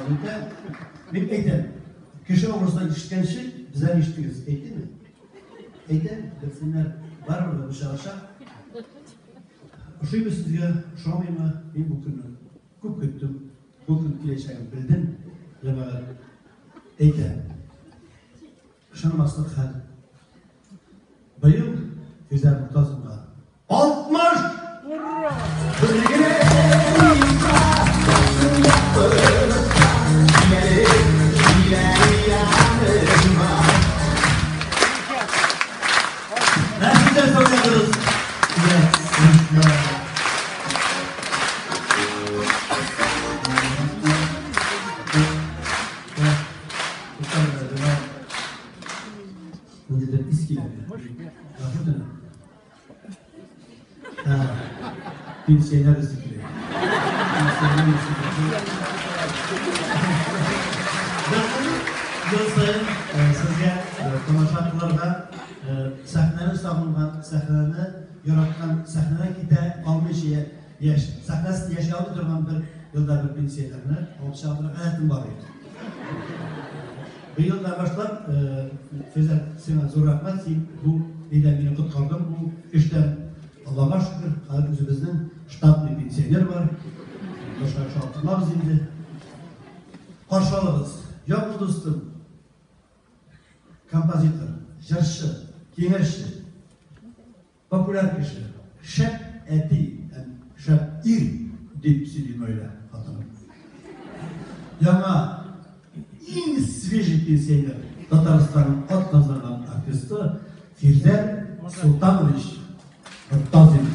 дәвам итә. Мин әйтәм, кеше авызыннан ишеткәнче, бездән ишеттегез. Әйттеме? Әйтәм, белсеннәр, барыбер дә бу чыгачак. Ошыймы сезгә, ошамыймы, мин бу көнне күп көттем. Бу көн киләчәген белдем, җәмәгать. Әйтәм. Ышанмаслык хәл. Быел Фирзәр Мортазинга 60! Ура! Ниндидер ис килә. Гафу итәм. Пенсионер исе килә. Пенсионер исе килә. Ел саен сезгә тамаша кылырга, сәхнәне сагынган, сәхнәне яраткан, сәхнәдән китә алмыйча яшь, сәхнәсез яши алмый торган бер елда бер пенсионерны алып чыга торган гадәтем бар иде. Быелдан башлап, Фәйзәл, сиңа зур рәхмәт, син бу нидән мине коткардың, бу эштән. Аллага шөкер, хәзер үзебезнең штатный пенсионер бар. Башка кеше алып тормабыз инде. Каршы алыгыз, якын дустым, композитор, җырчы, киңәшче, Популяр кеше, шәп әти һәм шәп ир, дип сөйли Наилә хатыным. Яңа иң свежий пенсионер, Татарстанның атказанган артисты Фирдән Солтанович Мортазин.